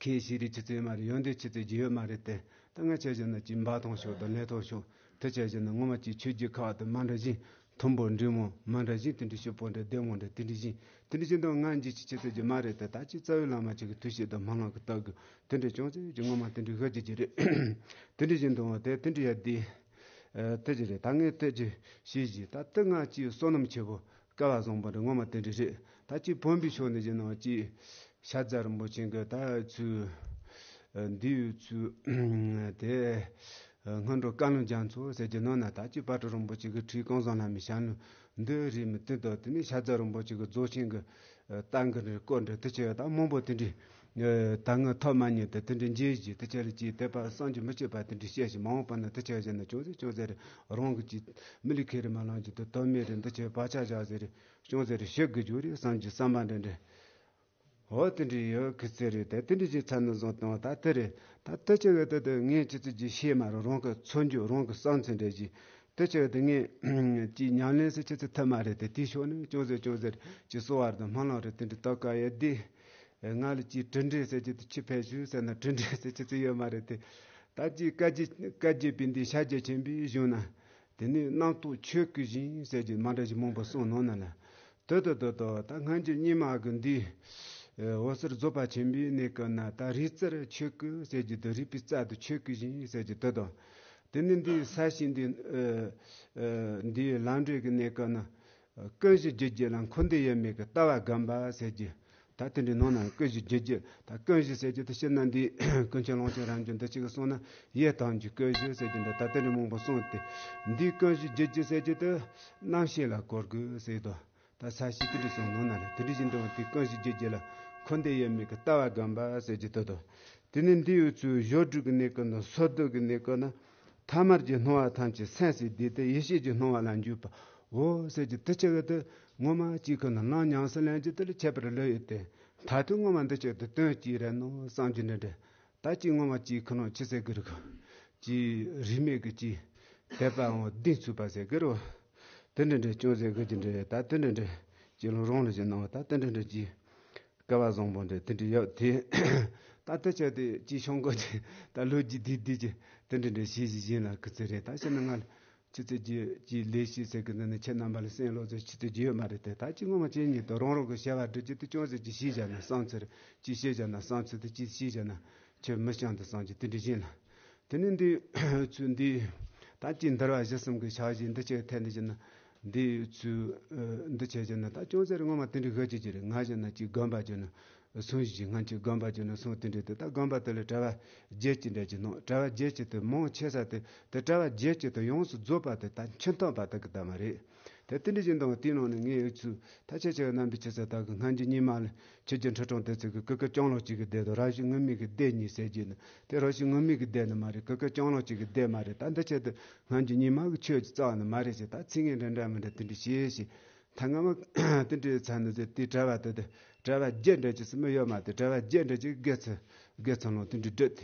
ཁོས་ཤེས་རིག་ཆུ་ཚད་མ་རེད། ཡོན་ཏན་ཆུ་ཚད་ཀྱི་ཡོད་མ་རེད་དེ། ད་ང་བྱས་བཞག་ན་ཅིག་འབའ་ཐང་ཤོག་དང་ལས་ཐོག་ཤོག་དེ་བྱས་བཞག་ན་ངོ་མ་ཅིག་ཆོས་བརྒྱུད་ཁག་དང་མ་འདྲ་བཞིན་མཐུན་པོ་འབྲེལ་མོ་མ་འདྲ་བཞིན་དེ་འདྲ་ཞིབ་པོ་འདྲ་བདེ་མོ་འདྲ་དེ་འདྲ་བཞིན་དེ་འདྲ་བཞིན་དུ་ང་འཇིགས་ཀྱི་ཆུ་ཚད་ཀྱི་མ་རེད་དེ། ད་ཅིག་རྩ་བའི་བླ་མ་ཅིག་གི་ཐུགས་བཞེད་དང་སྨོན་ལམ་གྱི་སྟབས་ཀྱིས་དེ་འདྲ་ཅུང་ཟད་ཀྱི་ངོ་མ་དེ་འདྲ་ཧ་ཅིག་ཅིག་རེད། དེ་འདྲ་བཞིན་དུ་དེ་དེ་འདྲ་ཡ་དེ་དེ་ཅིག་རེད། ད་ངས་དེ་ཅིག་ཤེས་ཀྱི་ད་དེ་ང་ཅིག་བསོད་ནམས་ཆེ་བོ། སྐལ་བ་བཟང་པོ་འདྲ་ངོ་མ་དེ་འདྲ་རེད། ད་ཅིག་བོན་པོའི་ཕྱོགས་ནས་བྱས་ན་ཅིག་ཤར་རྫ་རིན་པོ་ཆེ་གི་ད་ཚུལ་འདི་ཡོད་ཚུལ་དེ་སྔོན་འགྲོ་བཀའ་བློན་རྒྱ་མཚོ་ཟེར་གྱི་ནང་ན་ད་ཅིག་དཔལ་སྤྲུལ་རིན་པོ་ཆེ་གི་ཁྲིའི་ཀུན་བཟང་བླ་མའི་ཞལ་ལུང་འདི་རེད། མི་དེ་དང་དེ་ནས་ཤར་རྫ་རིན་པོ་ཆེ་གི་རྫོགས་ཆེན་གི་རྟ་མགོ་འདྲ་སྐོར་འདྲ་དེ་ཆེ་བ་ད་མང་པོ་དེ་འདྲ་ད་ངས་ཐོག་མ་ཉིད་དུ་དེ་འདྲ་མཇལ་ཞིག་དེ་ཆེ་རེད། ཅིག་དད་པ་བསམ་གྱིས་མི་ཁྱབ་པ་དེ་འདྲ་བཤད་ཞིག་མ་འོངས་པ་ན་དེ་ཆེ་བ་བྱས་ན་ཅུང་ཟད་ཅུང་ཟད་རེད། རང་གི་ཅིག་མི་ལུས་ཁེ་རེ་མ་ལང་གྱི་དུ་དོན་མེད་རེད། འདི་ཆེ་བག་ཆགས་བཞག་ཟེར་རེད། ཅུང་ཟད་རེ་ཞིག་དགོས་རྒྱུ་རེད་བསམ་གྱི་བསམ་པ་འདྲ་འདྲ། འོ་དེ་འདྲ་ཡོད་གི་ཟེར་རེད། དེ་དེ་འདྲ་ཞིག་ཚར་ནས་བཟུང་བཏང་བ་ད་དེ་རེད། ད་དེ་ཆེ་གི་དེ་དེ་ངས་ཅི་ཙི་ཅི་ཤེས་མ་རུང་། རང་གི་ཚོར་འགྱུར་རང་གི་བསམ་ཚུལ་འདྲ་ཞིག་དེ་ཆེ་གི་དེ་ངས་ཅི་ཉམས་ལེན་ཟེར་ཅི་ཙི་ཐུབ་མ་རེད་དེ། དེའི་ཕྱོགས་ནས་ཅུང་ཟད་ཅུང་ཟད་ཅི་གསོ་བ་དང་སྨོན་ལམ་རེད། དེ་འདྲ་ལྟ་ག་ཡ་དེ་ང་ལ་ཅི་གྲུབ་འབྲས་ཟེར་ཅི་དེ་ཅི་ཕེབས་ཞུ་ཟེར་ན་གྲུབ་འབྲས་ཟེར་ཅི་ཙི་ཡོད་མ་རེད་དེ། ད་ཅི་བཀའ་བརྒྱུད་བཀའ་བརྒྱུད་པའི་འདི་ཤཱཀྱ་ཆེན་པོའི་གཞུང་ན། དེ་ནས་རྣམ་རྟོག་ཆོས་སྐུ་བཞིན་ཟེར་གྱི་མ་འདྲ་ཞིག་མང་པོ་གསུངས་ནོ་ན་ལ། དོ་དོ་དོ་དོ་ད་སྔ་འགྱུར་རྙིང་མ་གི་འདི་འོད་ཟེར་རྫོགས་པ་ཆེན་པོའི་གནས་སྐབས་ན་ད་རིག་རྩལ་ཆོས་སྐུ་ཟེར་གྱི་དོ། རིག་པའི་རྩལ་དུ་ཆོས་སྐུ་བཞིན་ཟེར་གྱི་དོ་དོ། དེ་ནས་འདི་ས་གཞི་འདི་འདིའི་ལམ་འབྲས་ཀྱི་གནས་སྐབས་ན། ཀུན་གཞི་རྒྱུད་རྒྱུད་ལ་འཁོར་འདས་ཡོད་མེད་ཀྱི་ལྟ་བ་སྒོམ་པ་ཟེར་གྱི། ད་དེ་འདྲའི་ནང་ན་ཀུན་གཞི་རྒྱུད་རྒྱུད་ད་ཀུན་གཞི་ཟེར་གྱི་དེ་ཕྱིར་ན་འདི་ཀུན་མཁྱེན་ཀློང་ཆེན་རབ་འབྱམས་འདི་གཅིག་གིས་གསུངས་ན་ཡེ་དང་གི་ཀུན་གཞི་ཟེར་གྱི་འདི་ད་དེ་འདྲའི་མང་པོ་གསུངས་ཏེ། འདི་ཀུན་གཞི་རྒྱུད་རྒྱུད་ཟེར་གྱི་དེ་རྣམ་ཤེས་ལ་གོ་དགོས་ཟེར་དོ། ད་ས་གཞི་དེ་འདྲའི་གསུངས་ནང་ན་ལ་དེ་འདྲའི་བཞིན་དུ་འདི་ཀུན་གཞི་རྒྱུད་རྒྱུད་ལ་འཁོར་འདས་ཡོད་མེད་ཀྱི་ལྟ་བ་སྒོམ་པ་ཟེར་གྱི་དོ་དོ། དེ་ནས་འདི་ཡོད་ཚུལ་སྦྱོར་སྒྲོལ་གྱི་གནས་སྐབས་ན་སོར་སྡུད་ཀྱི་གནས་སྐབས་ན། ཐ་མལ་གྱི་སྣང་བ་ཐམས་ཅད་སེམས་སུ་བསྡུས་ཏེ་ཡེ་ཤེས་ཀྱི་སྣང་བ་ལ་འཇུག་པའོ་ཟེར་གྱི་དེ་ཆེ་གི་དེ་ངོ་མ་གཅིག་ཁོ་ན་ལམ་ཉམས་སུ་ལེན་རྒྱུ་དེ་ལ་ཁྱད་པར་ལོས་ཡོད་དེ། མཐར་ཐུག་ངོ་མ་འདི་ཆེ་དེ་དོན་གཅིག་རེད་ནོ་བསམ་རྒྱུ་འདྲ་འདྲ། ད་གཅིག་ངོ་མ་གཅིག་ཁོ་ན་ཅི་ཟེར་གི་རེད་གོ། གཅིག་རིས་མེད་ཀྱི་གཅིག་དད་པའང་གདེང་ཚུགས་པ་ཟེར་གི་རེད་བ། དེ་འདྲ་འདྲ་ཅུང་ཟད་གི་ཅི་འདྲ་ད་དེ་འདྲ་འདྲ་གཅིག་ལ་རང་ལ་ཅི་སྣང་བ་ད་དེ་འདྲ་འདྲ་གཅིག་སྐལ་བ་བཟང་པོ་འདྲ་དེ་འདྲ་ཡོད་དེ། ད་ལྟ་ཆ་དེ་ཅི་ཤོང་གོ་ཅི་ད་ལོ་རྒྱུས་དེ་དེ་ཅི་དེ་འདྲ་འདྲ་ཞིག་ཞིག་ཡིན་ལ་ཁུ་ཚུར་རེད། ད་ཤི་ན་ང་ལ་ཆུ་ཚོད་རྒྱུ་ཅི་ལས་ཤིག་ཟེར་གི་འདི་ནི་ཁྱེད་རྣམ་པ་ལ་གསན་ལོ་ཚོད་ཆུ་ཚོད་རྒྱུ་ཡོད་མ་རེད་དེ། ད་ཅི་ངོ་མ་ཅི་ཉིད་དུ་རང་རང་གི་བྱ་བ་སྒྲུབ་ཀྱི་དེ་ཅུང་ཟད་ཅི་ཤེས་བྱ་ན་བསམ་ཚུལ་ཅི་ཤེས་བྱ་ན་བསམ་ཚུལ་དེ་ཅི་ཤེས་བྱ་ན་ཁྱོད་མི་ཤང་དུ་བསམ་གྱི་དེ་འདྲ་ཡིན་ལ། དེ་ནས་འདི་ཚུལ་འདི་ད་ཅི་འདུལ་བ་གཞི་གསུམ་གྱི་ཕྱག་བཞེས་འདི་ཆེ་ཐད་འདི་བཞིན་ན། འདི་ཚུལ་འདི་ཆེ་བཞིན་ན་ད་ཅུང་ཟད་རེ་ངོ་མ་དེ་འདྲའི་ཧ་ཅི་ཅི་རེད། ང་བཞིན་ན་ཅི་སྒོམ་པ་ཅི་ན་སོང་ཞིག་ཅི་ང་ཅི་སྒོམ་པ་ཅི་ན་སོང་དེ་འདྲའི་དེ་ད་སྒོམ་པ་དེ་ལས་གྲྭ་བ་བརྒྱད་ཅི་འདྲ་ཅི་ནོ། གྲྭ་བ་བརྒྱད་ཅི་དེ་མང་ཆེ་ས་དེ་དེ་གྲྭ་བ་བརྒྱད་ཅི་དེ་ཡོངས་སུ་རྫོགས་པ་དེ་ད་ཆེན་ཐོག་པ་དེ་གི་ད་མ་རེད། དེ་དེ་འདྲ་བཞིན་དང་དེའི་ནང་ནས་ངའི་ཡོད་ཚུལ་ད་ཆེ་ཆེ་བའི་རྣམ་པའི་ཆེ་ས་དག་གི་སྔ་འགྱུར་རྙིང་མ་ལ། ཆོས་རྒྱལ་ཁྲི་སྲོང་ལྡེ་བཙན་གྱི་ཀུན་དགའ་སྐྱོང་ལོག་གཅིག་གི་སྡེ་དང་། རབ་བྱུང་ངུར་སྨྲིག་གི་སྡེ་གཉིས་ཟེར་རྒྱུ་ནི། དེ་རབ་བྱུང་ངུར་སྨྲིག་གི་སྡེ་ནི་མ་རེད། ཀུན་དགའ་སྐྱོང་ལོག་གཅིག་གི་སྡེ་མ་རེད། ད་འདི་ཆེད་དུ་སྔ་འགྱུར་རྙིང་མ་གི་ཆོས་ཀྱི་རྩ་བ་ནི་མ་རེད་ཟེར། ད་ཚིག་ངན་འདྲ་འདྲ་མི་འདྲ་དེ་འདྲ་བྱས་ཤིང་། ད་སྔ་མ་དེ་འདྲའི་ཚ་ནི་ཟེར་དེ་གྲྭ་བ་དེ་དེ་གྲྭ་བ་བརྒྱད་འདྲ་ཅིག་སུ་མི་ཡོད་མ་དེ་གྲྭ་བ་བརྒྱད་འདྲ་ཅིག་དགེ་ཚུལ་དགེ་ཚུལ་སློང་དེ་འདྲ་བསྒྲུབས་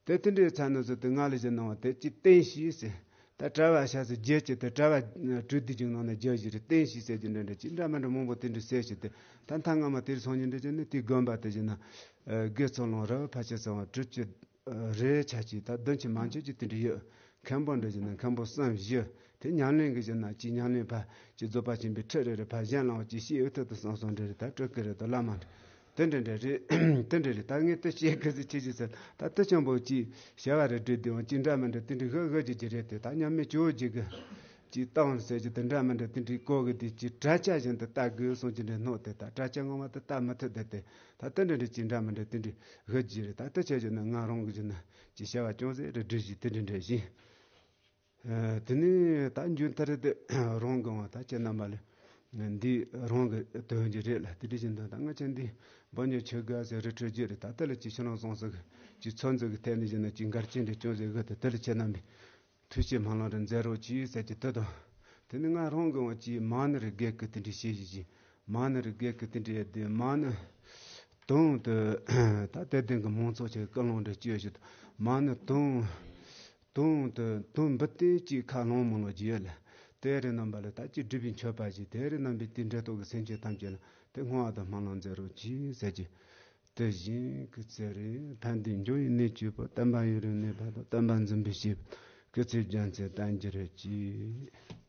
ཏེ། དེ་དེ་འདྲའི་ཚ་ནི་ཟེར་དེ་ང་ལ་ཞེ་གནང་བ་དེ་ཅི་བསྟན་ཞིག་ཟེར། ད་གྲྭ་བ་ཤ་ཟེར་རྒྱལ་གྱི་དེ་གྲྭ་བ་གྲོས་བསྡུར་གྱི་ནང་ན་རྒྱལ་ཞིག་རེད། བསྟན་ཞིག་ཟེར་གྱི་འདྲ་འདྲ་ཅི་འདྲ་མི་འདྲ་མང་པོ་དེ་འདྲ་ཟེར་ཞིག་དེ། ད་མཐའ་སྔ་མ་དེར་སོང་ཉིན་འདྲ་ཅི་ནི་དེའི་དགོན་པ་དེ་ཞེ་ན། དགེ་ཚུལ་སློང་ར་བ་ཕལ་ཆེར་ཚང་བ་གྲུབ་ཀྱི་རེ་ཆ་ཅིག་ད་བདུན་ཅི་མང་ཆེ་ཅིག་དེ་འདྲ་ཡོད། མཁན་པོ་འདྲ་ཞེ་ན་མཁན་པོ་གསུམ་བཞི། དེ་ཉམས་ལེན་གྱི་ཞེ་ན་ཅི་ཉམས་ལེན་ཕ་ཅི་རྫོགས་པ་ཆེན་པོའི་ཁྲིད་རེ་རེ་ཕ་གཞན་ལའང་ཅི་ཤེས་ཡོད་ཐུབ་ཏུ་སོང་སོང་འདྲ་རེ་ད་སྤྲོད་ཀྱི་རེ་ད་བླ་མ་འདྲ། དེ་འདྲ་འདྲ་རེད། དེ་འདྲ་རེད། ད་ངས་དེ་བཤད་གི་ཟིག་ཆེ་ཆེ་ཟེར། ད་དེ་ཆེན་པོ་ཅི་བྱ་བ་རེ་བྲིས་དེའང་ཅི་འདྲ་མི་འདྲ་དེ་འདྲ་ཧ་ཧ་ཅི་ཅི་རེད་དེ། ད་མཉམ་མེད་ཇོ་བོ་རྗེ་གི་ ཅིག་བཏང་ཟེར་གྱི་དེ་འདྲ་མི་འདྲ་དེ་འདྲའི་གོ་གི་དེ་ཅིག་དྲ་ཆ་བཞིན་དུ་ལྟ་དགོས་གསུངས་ཀྱི་འདྲ་སྣོག་དེ་ད་དྲ་ཆ་ངོ་མ་དེ་ལྟ་མི་ཐུབ་དེ་དེ་ད་དེ་འདྲ་འདྲ་ཅིག་འདྲ་མི་འདྲ་དེ་འདྲའི་གི་གྱི་རེད། ད་ལྟ་བྱས་ཀྱི་ན་ང་རང་གི་གྱི་ན་ཅིག་བྱ་བ་ཅུང་ཟད་རེ་འབྲི་བཞིན་དེ་འདྲ་འདྲ་བཞིན། དེ་ནས་ད་མཇུག་མཐར་དེ་རང་གི་ངོ་ད་ཁྱེད་རྣམ་པ་ལ་འདི་རང་གི་དོན་གྱི་རེད་ལ་དེ་འདྲ་བཞིན་དུ་ད་ང་ཁྱེད་འདི་འབུ་ཉོ་ཆོས་དགའ་ཟེར་རི་ཁྲོད་རྒྱུ་རེད། ད་ལྟ་ལ་ཅིག་ཕྱི་ནང་སོང་ཟིག་ཅིག་ཚོད་འཛིན་གི་ཐད་ནས་བཞིན་ན་ཅིག་འགལ་རྐྱེན་འདྲ་ཅུང་ཟད་གི་དེ་དེ་ལ་ཁྱེད་རྣམ་པས། ཐུགས་རྗེ་སྨོན་ལམ་རེ་མཛད་རོགས་གྱིས་ཟེར་གྱི་དེ་དང་། དེ་ནི་ང་རང་གི་ངོ་ཅིག་མ་ཎི་རེ་བརྒྱད་ཀྱི་དེ་འདྲའི་བྱེད་བཞིན་གྱི་མ་ཎི་རེ་བརྒྱད་ཀྱི་དེ་འདྲའི་དེ་མ་ཎི་དུང་དུ་ད་དད་ལྡན་གྱི་མང་ཚོགས་ཀྱི་ཀུན་སློང་རེ་བཅོལ་བཞིན་དུ་མ་ཎི་དུང་དུང་དུ་དུང་འབུད་དེ་ཅིག་ཁ་ལོང་མོ་ལོ་རྒྱུ་ཡོད་ལ། དེ་རེ་རྣམ་པ་ལ་ད་ཅིག་སྒྲུབ་པའི་མཆོད་པ་བཞིན་དེ་རེ་རྣམ་པའི་དེ་འདྲ་ཐོག་གི་སེམས་ཅན་ཐམས་ཅད་ལ་དེ་བསྔོ་བ་དང་སྨོན་ལམ་མཛད་རོགས་གྱིས་ཟེར་གྱི། དེ་བཞིན་སྐུ་ཚེ་རིང་ཕན་བདེའི་འབྱུང་བའི་གནས་གཅིག་པུ། བསྟན་པ་ཡུན་རིང་གནས་པ་དང་། བསྟན་པ་འཛིན་པའི་སྐྱེས་བུ། སྐུ་ཚེ་རྒྱ་མཚོའི་བརྟན་གྱུར་ཅིག།